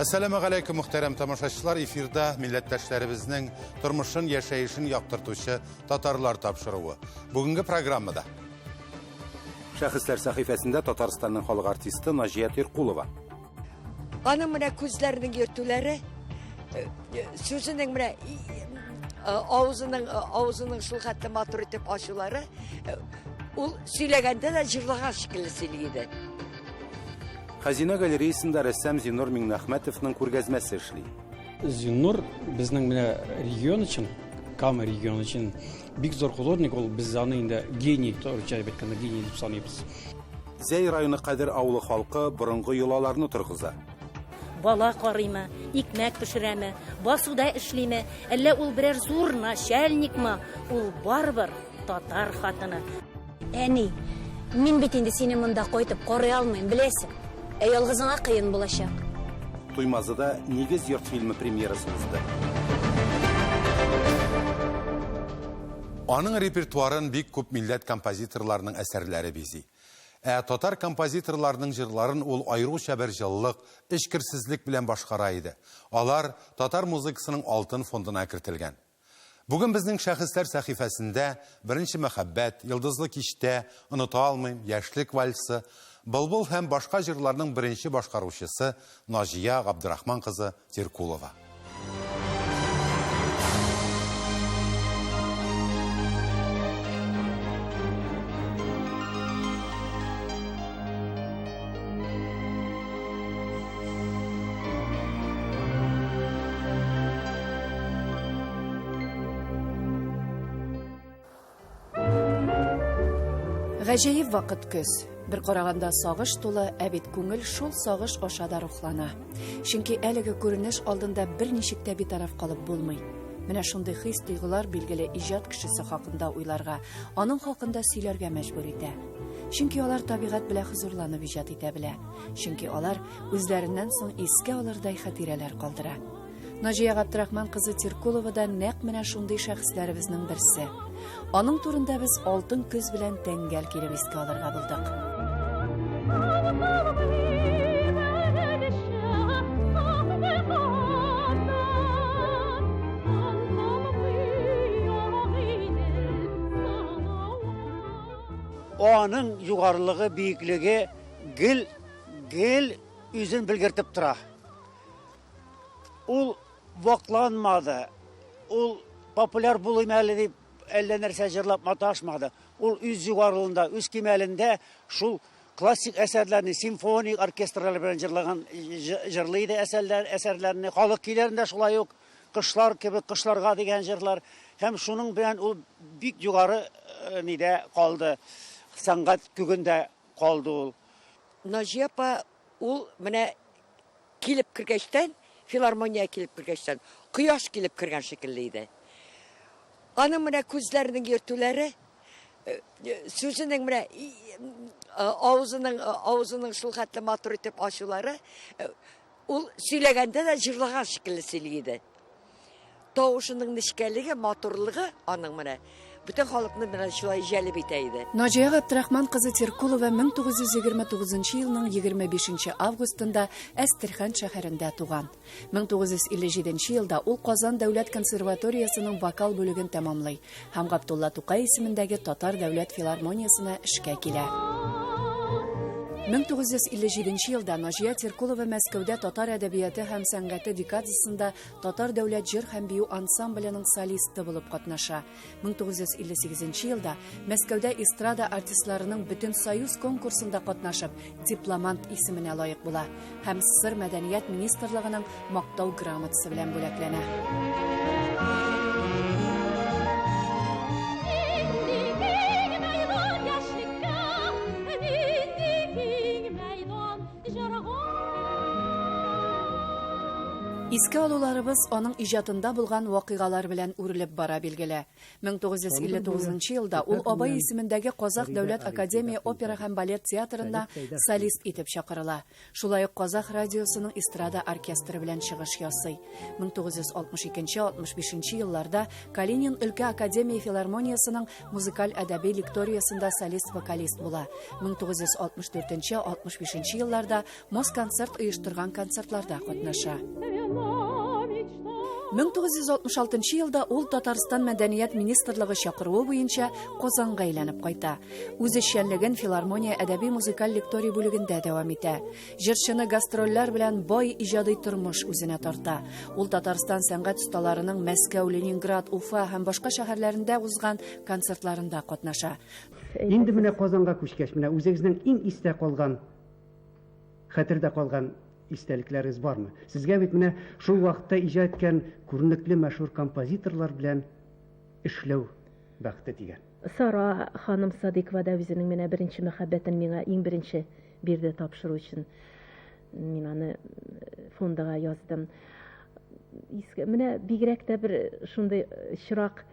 Әссәламәгаләйкүм, мөхтәрәм тамашачылар! Эфирда милләттәшләребезнең тормышын, яшәешен яктыртучы Татарлар тапшыруы. Бүгенге программада Шәхесләр сәхифәсендә Татарстанның халык артисты Наҗия Тиркулова. Аның менә күзләренең йөртүләре, сүзенең менә авызының авызының шул хәтле матур итеп ачулары, ул сөйләгәндә дә җырлаган шикелле сөйли иде. Хәзинә галереясында рәссам Зиннур Миңнәхмәтовның күргәзмәсе эшли. Зиннур безнең менә регион өчен, Кама регионы өчен бик зур художник, ул без аны инде гений, русча дип әйткәндә, гений дип саныйбыз. Зәй районы Кадер авылы халкы борынгы йолаларны торгыза. Бала карыймы, икмәк пешерәме, басуда эшлиме, әллә ул берәр зур начальникмы, ул барыбер татар хатыны. Әни, мин бит инде сине монда кайтып карый алмыйм, беләсең. Ә ялгызыңа кыен булачак. Туймазыда Нигез йорт фильмы премьерасы узды. Аның репертуарын бик күп милләт композиторларының әсәрләре бизи. Ә татар композиторларының җырларын ул аеруча бер җылылык, эчкерсезлек белән башкара иде. Алар татар музыкасының алтын фондына кертелгән. Бүген безнең шәхесләр сәхифәсендә Беренче мәхәббәт, Йолдызлы кичтә, Оныта алмыйм, Яшьлек вальсы, Былбыл һәм башка җырларның беренче башкаручысы Наҗия Габдрахман кызы Теркулова. Гаҗәеп вакыт көз. Бер караганда сагыш тулы, ә бит күңел шул сагыш аша да рухлана. Чөнки әлеге күренеш алдында берничек тә битараф калып булмый. Менә шундый хис-тойгылар билгеле иҗат кешесе хакында уйларга, аның хакында сөйләргә мәҗбүр итә. Чөнки алар табигать белән хозурланып иҗат итә белә. Чөнки алар үзләреннән соң искә алырдай хатирәләр калдыра. Наҗия Габдрахман кызы Тиркулова да нәкъ менә шундый шәхесләребезнең берсе. Аның турында без алтын көз белән тәңгәл килеп искә алырга булдык. Аның югарылыгы, биеклеге гел, гел үзен белгертеп тора. Ул вакланмады, ул популяр булыйм әле дип әллә нәрсә җырлап маташмады. Ул үз югарылында, үз кимәлендә шул классик әсәрләрне симфоник оркестрлар белән җырлаган җырлый иде әсәрләр, әсәрләрне, халык көйләрен дә шулай ук Кышлар кебек кышларга дигән җырлар һәм шуның белән ул бик югары э, нидә калды, сәнгать күгендә калды ул. Наҗия апа ул менә килеп кергәчтән, филармониягә килеп кергәчтән, кояш килеп кергән шикелле иде. Аның менә күзләренең йөртүләре, э, э, сүзенең менә авызының авызының шул хәтле матур итеп ачулары, ул сөйләгәндә дә җырлаган шикелле сөйли иде. Тавышының нечкәлеге, матурлыгы аның менә бөтен халыкны менә шулай җәлеп итә иде. Наҗия Габдрахман кызы Теркулова 1929 елның 25 августында Әстерхан шәһәрендә туган. 1957 елда ул Казан дәүләт консерваториясенең вокал бүлеген тәмамлый һәм Габдулла Тукай исемендәге Татар дәүләт филармониясенә эшкә килә. 1957 елда Наҗия Теркулова Мәскәүдә татар әдәбияты һәм сәнгате декадасында Татар дәүләт җыр һәм бию ансамбленең солисты булып катнаша. 1958 елда Мәскәүдә эстрада артистларының Бөтенсоюз конкурсында катнашып, дипломант исеменә лаек була һәм СССР Мәдәният министрлыгының Мактау грамотасы белән бүләкләнә. Искә алуларыбыз аның иҗатында булган вакыйгалар белән үрелеп бара, билгеле. 1959 елда ул Абай исемендәге Казах дәүләт академия опера һәм балет театрында солист итеп чакырыла. Шулай ук Казах радиосының эстрада оркестры белән чыгыш ясый. 1962-65 елларда Калинин өлкә академия филармониясенең музыкаль-әдәби лекториясендә солист-вокалист була. 1964-65 елларда Москонцерт оештырган концертларда катнаша. 1966 елда ул Татарстан Мәдәният министрлыгы чакыруы буенча Казанга әйләнеп кайта. Үз эшчәнлеген филармония әдәби-музыкаль лекторий бүлегендә дәвам итә. Җырчыны гастрольләр белән бай иҗади тормыш үзенә тарта. Ул Татарстан сәнгать осталарының Мәскәү, Ленинград, Уфа һәм башка шәһәрләрендә узган концертларында катнаша. Инде менә Казанга күчкәч, менә үзегезнең иң истә калган, хәтердә калган истәлекләрегез бармы? Сезгә бит менә шул вакытта иҗат иткән күренекле мәшһүр композиторлар белән эшләү бәхете тигән. Сара ханым Садыйкова да үзенең менә беренче мәхәббәтен миңа иң беренче бирде тапшыру өчен. Мин аны фондага яздым. Искә, менә бигрәк тә бер шундый чырак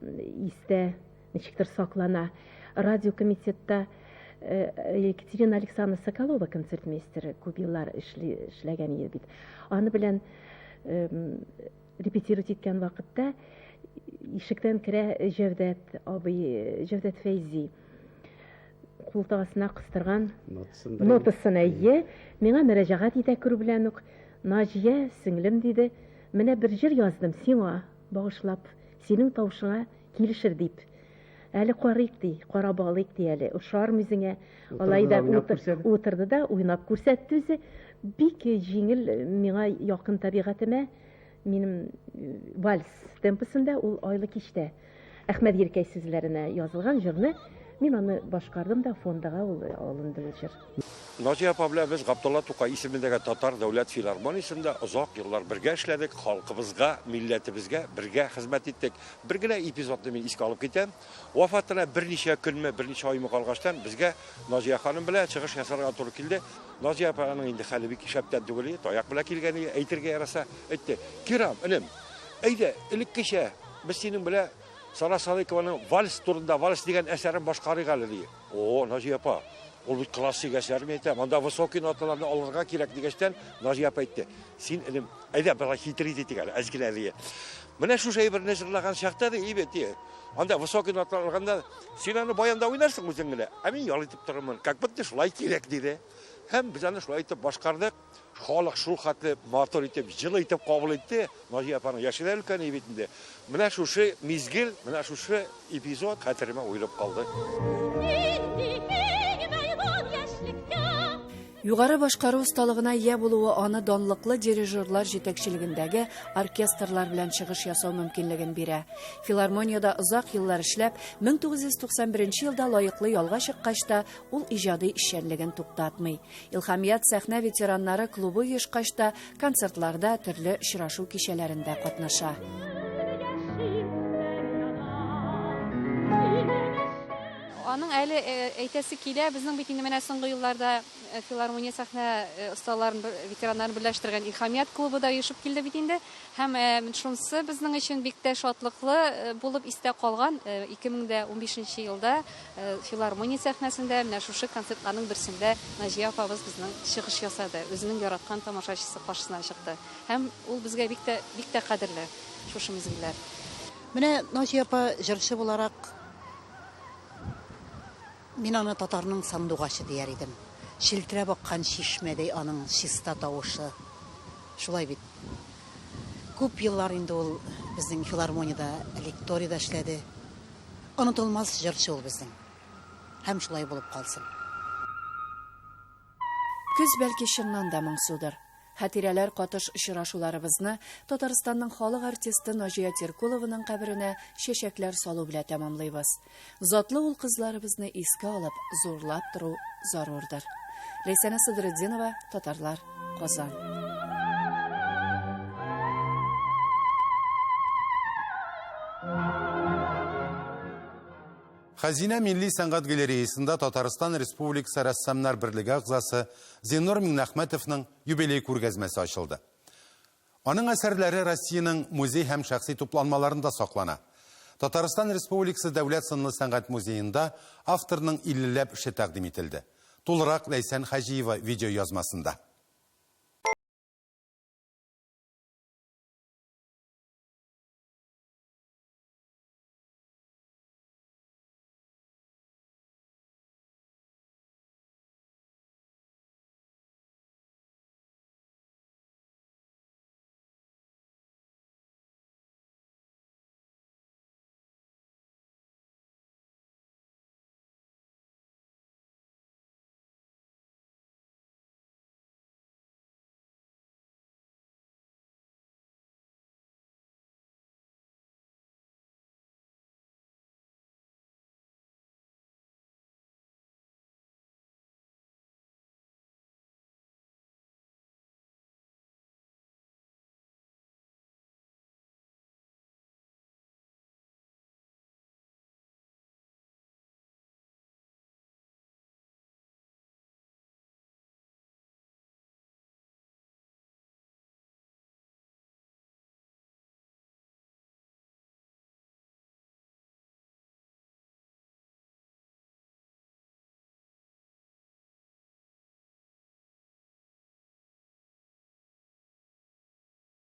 истә ничектер саклана. Радиокомитетта Екатерина Александровна Соколова концертмейстер күп еллар эшләгән иде бит. Аны белән репетировать иткән вакытта ишектән керә Җәүдәт абый, Җәүдәт Фәйзи. Култык астына кыстырган нотасын, әйе, миңа мөрәҗәгать итә керү белән үк. Наҗия, сеңлем, диде, менә бер җыр яздым сиңа багышлап, синең тавышыңа килешер дип. Әле карыйк, ди, карап алыйк, ди әле, ошармы үзеңә. Алай да утырды да уйнап күрсәтте үзе. Бик җиңел миңа якын табигатемә. Минем вальс темпосында ул айлы кичтә. Әхмәт Еркәй сүзләренә язылган җырны мин аны башкардым да, фондага ул алынды ул җыр. Наҗия апа белән без Габдулла Тукай исемендәге Татар дәүләт филармониясендә озак еллар бергә эшләдек, халкыбызга, милләтебезгә бергә хезмәт иттек. Бер генә эпизодны мин искә алып китәм. Вафатына берничә көнме, берничә аймы калгачтан безгә Наҗия ханым белән чыгыш ясарга туры килде. Наҗия апаның инде хәле бик шәптән түгел иде, таяк белән килгән иде, әйтергә яраса, әйтте, Кирам, энем, әйдә, элеккечә без синең белән Сара Садыйкованың Вальс турында вальс дигән әсәрен башкарыйк әле, ди. О, Наҗия апа, ул бит классик әсәр, мин әйтәм, анда высокий ноталарны алырга кирәк дигәчтән, Наҗия апа әйтте, син, энем, әйдә, бераз хитрить итик әле, әз генә, ди. Менә шушы әйберне җырлаган чакта, ди, ибет, ди, анда высокий ноталар алганда, син аны баянда уйнарсың үзең генә, ә мин ял итеп торырмын, как будто шулай кирәк, диде. Һәм без аны шулай итеп башкардык. Халык шул хәтле матур итеп, җылы итеп кабул итте. Наҗия апаның яше дә өлкән бит инде. Менә шушы мизгел, менә шушы эпизод хәтеремә уелып калды. Югары башкару осталыгына ия булуы аны данлыклы дирижерлар җитәкчелегендәге оркестрлар белән чыгыш ясау мөмкинлеген бирә. Филармониядә озак еллар эшләп, 1991 елда лаеклы ялга чыккач та ул иҗади эшчәнлеген туктатмый. Илһамият сәхнә ветераннары клубы оешкач та концертларда, төрле очрашу кичәләрендә катнаша. Аның әле әйтәсе килә, безнең бит инде менә соңгы елларда филармония сәхнә осталарын, ветераннарын берләштергән Илһамият клубы да оешып килде бит инде. Һәм шунысы безнең өчен бик тә шатлыклы булып истә калган, 2015 елда Филармония сәхнәсендә менә шушы концертларның берсендә Наҗия апабыз безнең чыгыш ясады, үзенең яраткан тамашачысы каршысына чыкты. Һәм ул безгә бик тә, бик тә кадерле шушы мизгелләр. Менә Наҗия апа җырчы буларак, мин аны татарның сандугачы дияр идем. Челтерәп аккан чишмәдәй аның чиста тавышы. Шулай бит. Күп еллар инде ул безнең филармониядә, лекториядә эшләде. Онытылмас җырчы ул безнең. Һәм шулай булып калсын. Көз бәлки чыннан да моңсудыр. Хатирәләр катыш очрашуларыбызны Татарстанның халык артисты Наҗия Теркулованың каберенә чәчәкләр салу белә тәмамлыйбыз. Затлы ул кызларыбызны искә алып, зурлап тору зарурдыр. Ләйсәнә Садретдинова, Татарлар, Казан. Хәзинә милли сәнгать галереясында Татарстан Республикасы Рәссамнар берлеге әгъзасы Зиннур Миңнәхмәтовның юбилей күргәзмәсе ачылды. Аның әсәрләре Россиянең музей һәм шәхси тупланмаларында саклана. Татарстан Республикасы Дәүләт сынлы сәнгать музеенда авторның иллеләп эше тәкъдим ителде. Тулырак Ләйсән Хаҗиева видеоязмасында.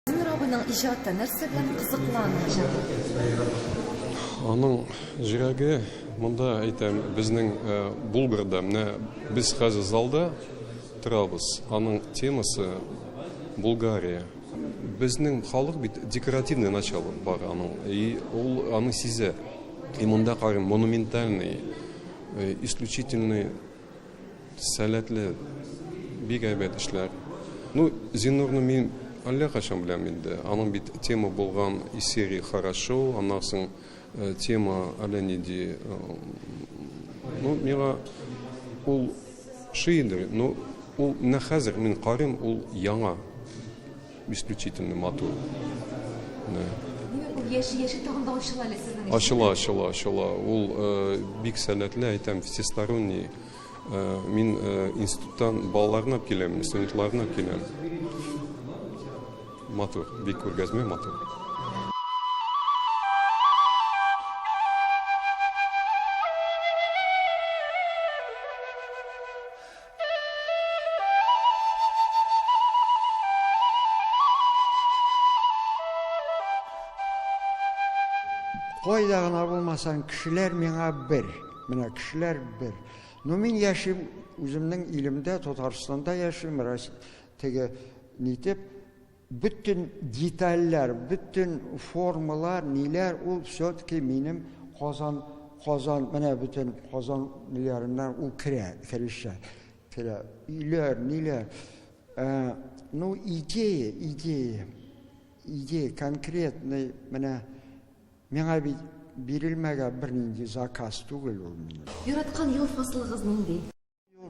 Зиннур абыйның иҗаты нәрсә белән кызыклы аның иҗаты? Аның җөрәге монда әйтәм, безнең э, Булгарда, менә без хәзер залда торабыз. Аның темасы Булгария. Безнең халык бит декоративный начало бар аның. И ул аны сизә. И монда карыйм, монументальный, э, исключительный Сәләтле, бик әйбәт эшләр. Ну, Зиннурны мин әллә кайчан беләм инде. Аның бит тема булган из серии Хорошо, аннан соң э, тема әллә нинди. Э, ну, миңа ул шиидер, но ул менә хәзер мин карыйм, ул яңа. Исключительно матур. Да. Димәк, ул яши, яши тагын да ачыла әле сезнең өчен. Ачыла, ачыла, ачыла. Ул э, бик сәләтле, әйтәм, всесторонний. Э, мин э, институттан балаларны алып киләм, студентларны алып киләм. Матур, бик күргәзмә матур. Кайда гына булмасаң, кешеләр миңа бер. Менә кешеләр бер. Ну, мин яшим үземнең илемдә, Татарстанда яшим, теге нитеп, бөтен детальләр, бөтен формалар, ниләр, ул все-таки минем Казан, Казан, менә бөтен Казан ниләреннән ул керә, керешә. Керә. Өйләр, ниләр. Э, ну, идея, идея, идея конкретный, менә миңа бит бирелмәгән бернинди заказ түгел ул минем. Яраткан ел фасылыгыз нинди?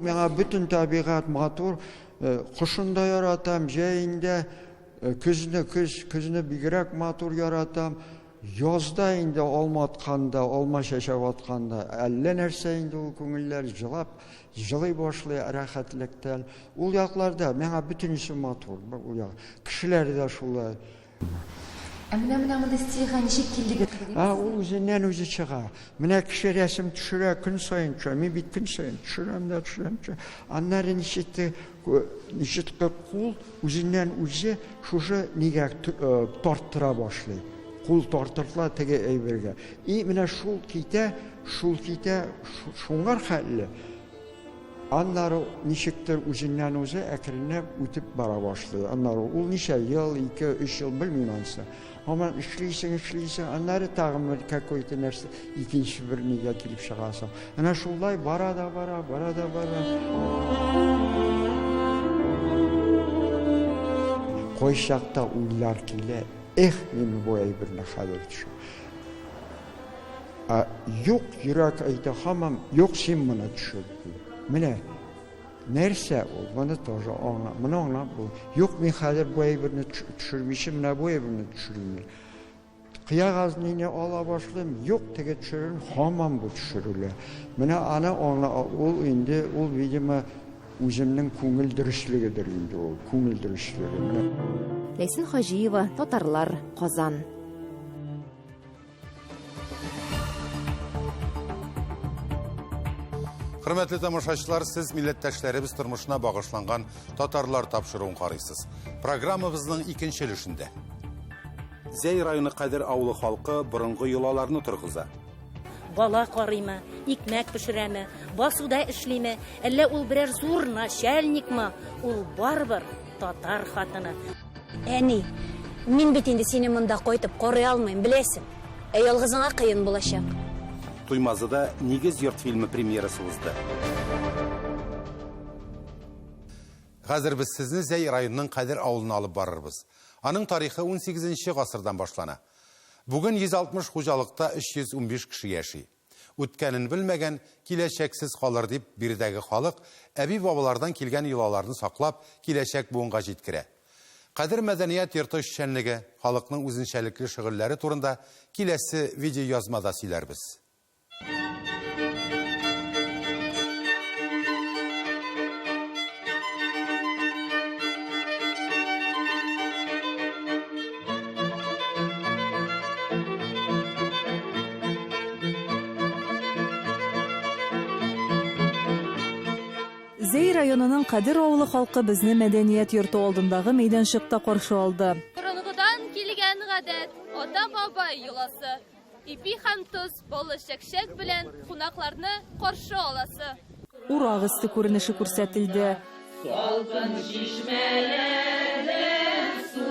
Миңа бөтен табигать матур, э, кышын да яратам, җәен дә, э, көзне, көз, көзне бигрәк матур яратам. Язда инде алма атканда, алма чәчәк атканда, әллә нәрсә инде ул күңелләр җылап, җылый башлый рәхәтлектән. Ул якларда миңа бөтенесе матур, ул як. Кешеләре дә шулай. Ә менә менә мондый стильгә ничек килдегез? Ә ул үзеннән үзе чыга. Менә кеше рәсем төшерә, көн саен төшерә. Мин бит көн саен төшерәм дә төшерәм. Аннары ничек ничек кул үзеннән үзе шушы нигә тарттыра башлый. Кул тартыртла теге әйбергә. И менә шул китә, шул китә, шуңар хәтле. Аннары ничектер үзеннән үзе әкренләп үтеп бара башлый. Аннары ул ничә ел, ике, өч ел белмим анысы. Һаман эшлисең, эшлисең, аннары тагын бер какой-то нәрсә, икенче бер нигә килеп чыгасың. Әнә шулай бара да бара, бара да бара. Кайчакта уйлар килә, эх, мин бу әйберне хәзер төшә. Ә юк, йөрәк әйтә һаман, юк, син моны төшер, ди. Менә нәрсә ул, моны тоже аңла, моны аңлап бул. Юк, мин хәзер бу әйберне төшермичә, менә бу әйберне төшерим. Кыягаз мине ала башлыйм, юк, теге төшерим, һаман бу төшерелә. Менә аны аңла, ул инде, ул, видимо, үземнең күңел дөреслегедер инде ул, күңел дөреслеге. Менә. Ләйсән Хаҗиева, Татарлар, Казан. Хөрмәтле тамашачылар, сез милләттәшләребез тормышына багышланган Татарлар тапшыруын карыйсыз. Программабызның икенче өлешендә. Зәй районы Кадер авылы халкы борынгы йолаларны торгыза. Бала карыймы, икмәк пешерәме, басуда эшлиме, әллә ул берәр зур начальникмы, ул барыбер татар хатыны. Әни, мин бит инде сине монда кайтып карый алмыйм, беләсең. Ә ялгызыңа кыен булачак. Туймазыда Нигез йорт фильмы премьерасы узды. Хәзер без сезне Зәй районының Кадер авылына алып барырбыз. Аның тарихы 18 гасырдан башлана. Бүген 160 хуҗалыкта 315 кеше яши. Үткәнен белмәгән, киләчәксез калыр дип, биредәге халык әби-бабалардан килгән йолаларны саклап, киләчәк буынга җиткерә. Кадер мәдәният йорты эшчәнлеге, халыкның үзенчәлекле шөгыльләре турында киләсе видеоязмада сөйләрбез. Зәй районының Кадер авылы халкы безне мәдәният йорты алдындагы мәйданчыкта каршы алды. Борынгыдан килгән гадәт, ата-баба йоласы. Ипи һәм тоз, баллы чәкчәк белән кунакларны каршы аласы. Урак өсте күренеше күрсәтелде. Салкын чишмәләрдән су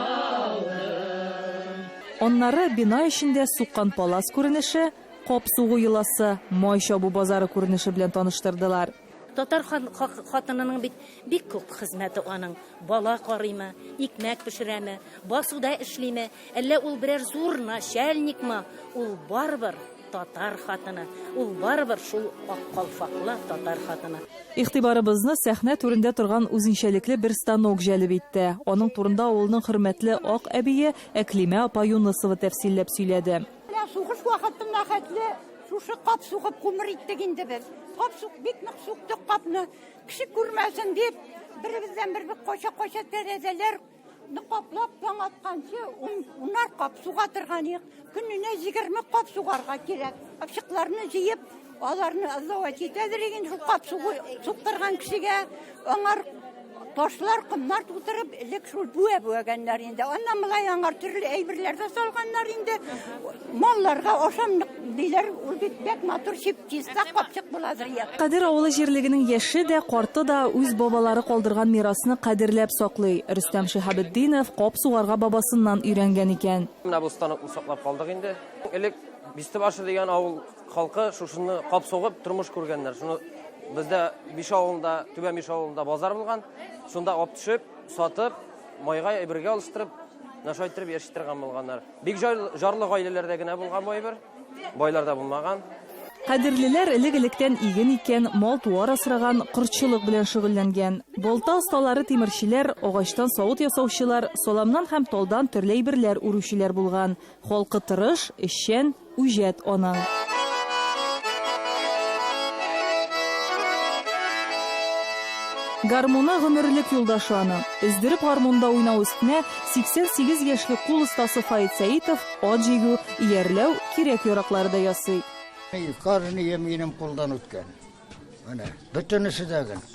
алдым. Аннары бина эчендә суккан палас күренеше, кап сугу йоласы, май чабу базары күренеше белән таныштырдылар. Татар хатынының бит бик күп хезмәте аның. Бала карыймы, икмәк пешерәме, басуда эшлиме, әллә ул берәр зур начальникмы, ул барыбер татар хатыны, ул барыбер шул ак калфаклы татар хатыны. Игътибарыбызны сәхнә түрендә торган үзенчәлекле бер станок җәлеп итте. Аның турында авылның хөрмәтле ак әбие Әклимә апа Юнысова тәфсилләп сөйләде. Менә сугыш вакытына хәтле шушы кап сугып гомер иттек инде без. Кап сук, бик нык суктык капны. Кеше күрмәсен дип, беребездән беребез кача-кача тәрәзәләр каплап таң атканчы унар кап суга торган идек. Көненә 20 кап сугарга кирәк. Капчыкларны җыеп, аларны ызлавать итәдер инде шул кап сугу суктырган кешегә. Аңар ташлар, комнар тутырып, элек шул бүә бүәгәннәр инде. Аннан болай аңар төрле әйберләр дә салганнар инде. Малларга ашамлык диләр, ул бит бик матур чип-чиста капчык буладыр я. Кадер авылы җирлегенең яше дә, карты да үз бабалары калдырган мирасны кадерләп саклый. Рөстәм Шиһабетдинов кап сугарга бабасыннан өйрәнгән икән. Менә бу станокны саклап калдык инде. Элек Бистебашы дигән авыл халкы шушыны кап сугып тормыш күргәннәр. Шуны бездә Биш авылында, Түбән Биш авылында базар булган. Шунда алып төшеп, сатып, майга әйбергә алыштырып, менә шулай иттереп яши торган булганнар. Бик жарлы гаиләләрдә генә булган бу әйбер, байларда булмаган. Кадерлеләр элек-электән иген иккән, мал-туар асраган, кортчылык белән шөгыльләнгән. Балта осталары тимерчеләр, агачтан савыт ясаучылар, саламнан һәм талдан төрле әйберләр үрүчеләр булган. Халкы тырыш, эшчән, үҗәт аның. Гармуны гомерлек юлдашы аның. Өздереп гармунда уйнау өстенә 88 яшьлек кул остасы Фаит Сәитов ат җигү, иярләү кирәк-яраклары да ясый. Каждые минем кулдан үткән. Менә, бөтенесе дә гел.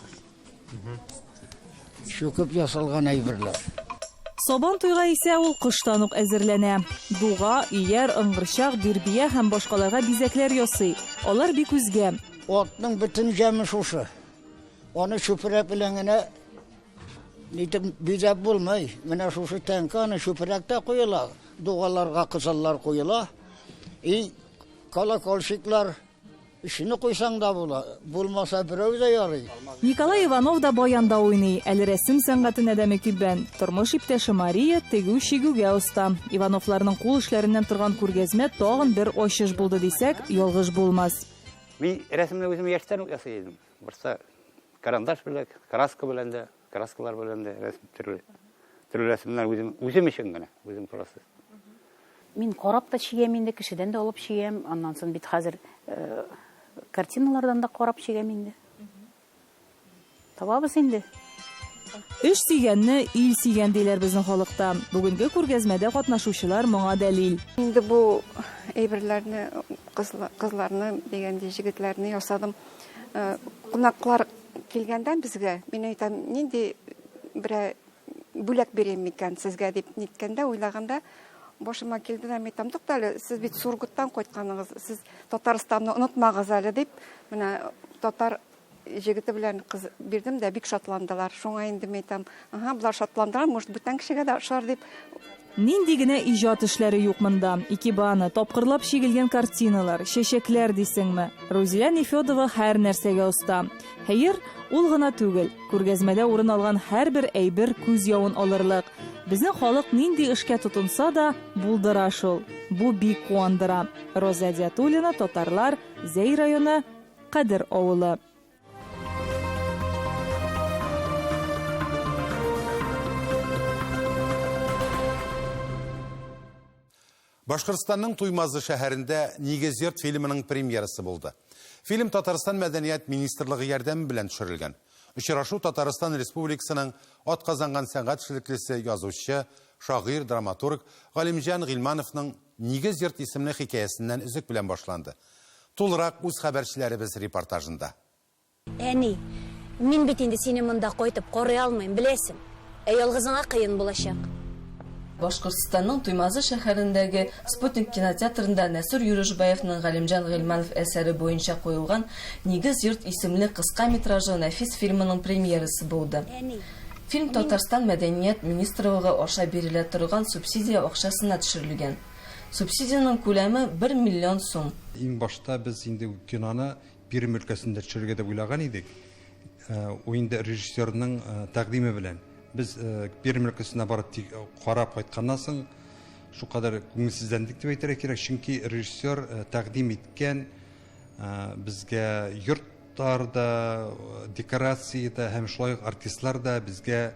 Чүкеп ясалган әйберләр. Сабан туйга исә ул кыштан ук әзерләнә. Дуга, ияр, ыңгырчак, дирбия һәм башкаларга бизәкләр ясый. Алар бик үзгә. Атның бөтен җәме шушы. Аны чүпрәк белән генә нитеп бизәп булмый. Менә шушы тәңкә аны чүпрәк тә куела, дугаларга кызыллар куела. И колокольчиклар Өчне куйсаң да була, булмаса берәү дә ярый. Николай Иванов да баянда уйный, әле рәсем сәнгатенә дә мөкиббән. Тормыш иптәше Мария тегү-чигүгә оста. Ивановларның кул эшләреннән торган күргәзмә тагын бер ачыш булды дисәк, ялгыш булмас. Мин рәсемне үзем яшьтән үк ясый идем. Берсе карандаш белән, краска белән дә, краскалар белән дә рәсем төрле. Төрле рәсемнәр үзем, үзем өчен генә, үзем просто. Мин карап та чигәм инде, кешедән дә алып чигәм. Аннан соң бит хәзер э, картиналардан да карап чигәм инде. Табабыз инде. Эш сөйгәнне ил сөйгән диләр безнең халыкта. Бүгенге күргәзмәдә катнашучылар моңа дәлил. Инде бу әйберләрне кызларны дигәндәй җегетләрне ясадым. Кунаклар килгәндә безгә, мин әйтәм, нинди берәр бүләк бирим микән сезгә дип ниткәндә, уйлаганда башыма килде дә, мин әйтәм, тукта әле, сез бит Сургуттан кайтканыгыз, сез Татарстанны онытмагыз әле дип, менә татар җегете белән кыз бирдем дә, бик шатландылар. Шуңа инде мин әйтәм, ага, болар шатландылар, может, бүтән кешегә дә ошар дип. Нинди генә иҗат эшләре юк монда. Икебана, тапкырлап чигелгән картиналар, чәчәкләр дисеңме. Рузилә Нефедова һәр нәрсәгә оста. Хәер, ул гына түгел, күргәзмәдә урын алган һәрбер әйбер күз явын алырлык. Безнең халык нинди эшкә тотынса да, булдыра шул. Бу бик куандыра. Роза Әдиатуллина, Татарлар, Зәй районы, Кадер авылы. Башкортстанның Туймазы шәһәрендә Нигез йорт фильмының премьерасы булды. Фильм Татарстан Мәдәният министрлыгы ярдәме белән төшерелгән. Очрашу Татарстан Республикасының атказанган сәнгать эшлеклесе, язучы, шагыйрь, драматург Галимҗан Гыйльмановның Нигез йорт исемле хикәясеннән өзек белән башланды. Тулырак үз хәбәрчеләребез репортажында. Әни, мин бит инде сине монда кайтып карый алмыйм, беләсең. Ә ялгызыңа кыен булачак. Башкортстанның Туймазы шәһәрендәге Спутник кинотеатрында Нәсүр Юрушбаевның Галимҗан Гыйльманов әсәре буенча куелган Нигез йорт исемле кыска метражлы нәфис фильмының премьерасы булды. Фильм Татарстан Мәдәният министрлыгы аша бирелә торган субсидия акчасына төшерелгән. Субсидиянең күләме, бер миллион сум. Иң башта без инде киноны Пермь өлкәсендә төшерергә дип уйлаган идек. Ул инде режиссерның тәкъдиме белән. Без Пермь өлкәсенә барып карап кайтканнан соң, шулкадәр күңелсезләндек дип әйтергә кирәк, чөнки режиссер тәкъдим иткән безгә йортлар да, декорация дә һәм шулай ук артистлар да безгә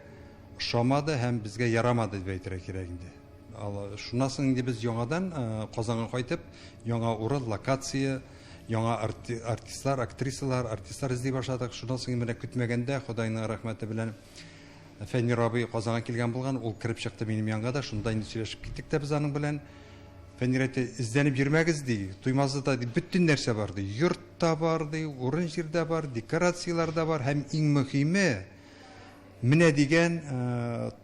ошамады һәм безгә ярамады дип әйтергә кирәк инде. Шуннан соң инде без яңадан Казанга кайтып, яңа урын, локация, яңа артистлар, актрисалар, артистлар эзли башладык. Шуннан соң менә көтмәгәндә, Ходайның рәхмәте белән Фәнир абый Казанга килгән булган, ул кереп чыкты минем янга да, шунда инде сөйләшеп киттек тә без аның белән. Фәнир әйтте, эзләнеп йөрмәгез, ди, Туймазыда ди, бөтен нәрсә бар, ди, йорт та бар, ди, урын-җир дә бар, декорацияләр дә бар һәм иң мөһиме, Менә дигән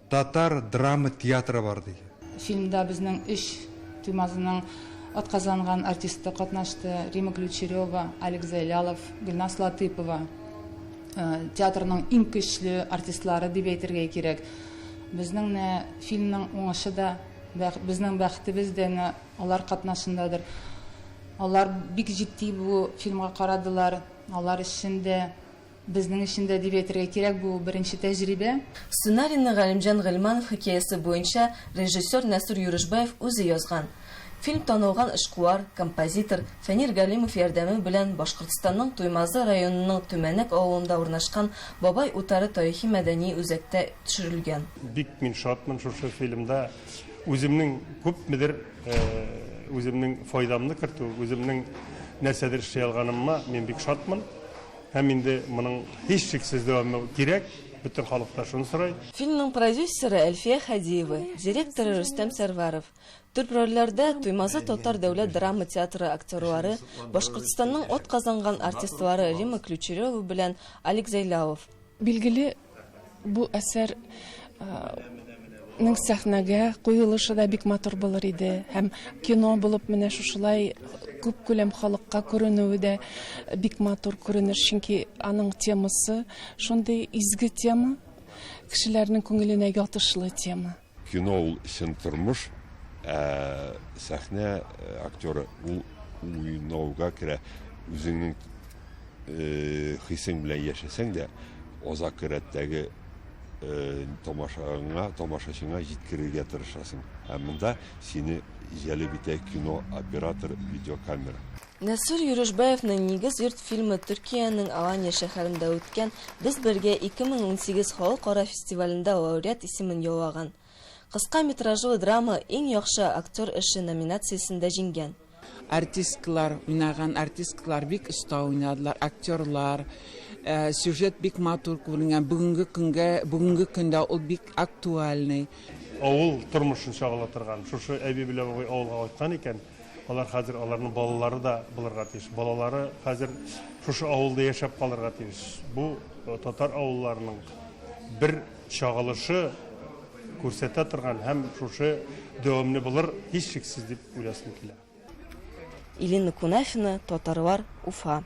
татар драма театры бар, ди. Фильмда безнең өч Туймазының атказанган артисты катнашты, Римма Ключерева, Алик Зәйлялов, Гөлназ Латыйпова. Театрның иң көчле артистлары дип әйтергә кирәк. Безнең менә фильмның уңышы да, безнең бәхетебез дә менә алар катнашындадыр. Алар бик җитди бу фильмга карадылар. Алар өчен дә Безнең өчен дә дип әйтергә кирәк, бу беренче тәҗрибә. Сценарийны Галимҗан Гыйльманов хикәясе буенча режиссер Нәсүр Юрышбаев үзе язган. Фильм танылган эшкуар, композитор Фәнир Галимов ярдәме белән Башкортстанның Туймазы районының Төмәнәк авылында урнашкан Бабай утары тарихи-мәдәни үзәктә төшерелгән. Бик мин шатмын шушы фильмда үземнең күпмедер үземнең файдамны кертү, үземнең нәрсәдер эшли алганыма мин бик шатмын. Һәм инде моның һичшиксез дәвамы кирәк, бөтен халык та шуны сорый. Фильмның продюсеры Әлфия Хәдиева, директоры Рөстәм Сәрвәров. Төп рольләрдә Туймазы татар дәүләт драма театры актерлары, Башкортстанның атказанган артистлары Римма Ключерева белән Алик Зәйләвов. Билгеле, бу әсәр ның сәхнәгә куелышы да бик матур булыр иде һәм кино булып менә шушылай күп күләм халыкка күренүе дә бик матур күренеш, чөнки аның темасы шундый изге тема, кешеләрнең күңеленә ятышлы тема. Кино ул чын тормыш, ә сәхнә актеры ул уйнауга керә. Үзеңнең хисең белән яшәсәң дә, азаккы рәттәге тамашаңа, тамашачыңа җиткерергә тырышасың. Ә монда сине җәлеп итә кино, оператор, видеокамера. Нәсүр Юрушбаевның Нигез йорт фильмы Төркиянең Алания шәһәрендә үткән Без бергә 2018 халыкара фестивалендә лауреат исемен яулаган. Кыска метражлы драма Иң яхшы актер эше номинациясендә җиңгән. Артисткалар уйнаган, артисткалар бик оста уйнадылар, актерлар. Сюжет бик матур күренгән. Бүгенге көнгә, бүгенге көндә ул бик актуальный. Авыл тормышын чагыла торган. Шушы әби белән бабай авылга кайткан икән, алар хәзер аларның балалары да булырга тиеш. Балалары хәзер шушы авылда яшәп калырга тиеш. Бу татар авылларының бер чагылышы күрсәтә торган һәм шушы дәвамны булыр һичшиксез дип уйласым килә. Илина Кунафина, Татарлар, Уфа.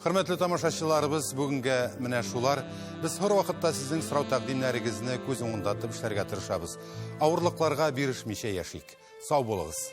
Хөрмәтле тамашачыларыбыз, бүгенгә менә шулар. Без һәрвакытта сезнең сорау тәкъдимнәрегезне күз уңында тотып эшләргә тырышабыз. Авырлыкларга бирешмичә яшик. Сау булыгыз.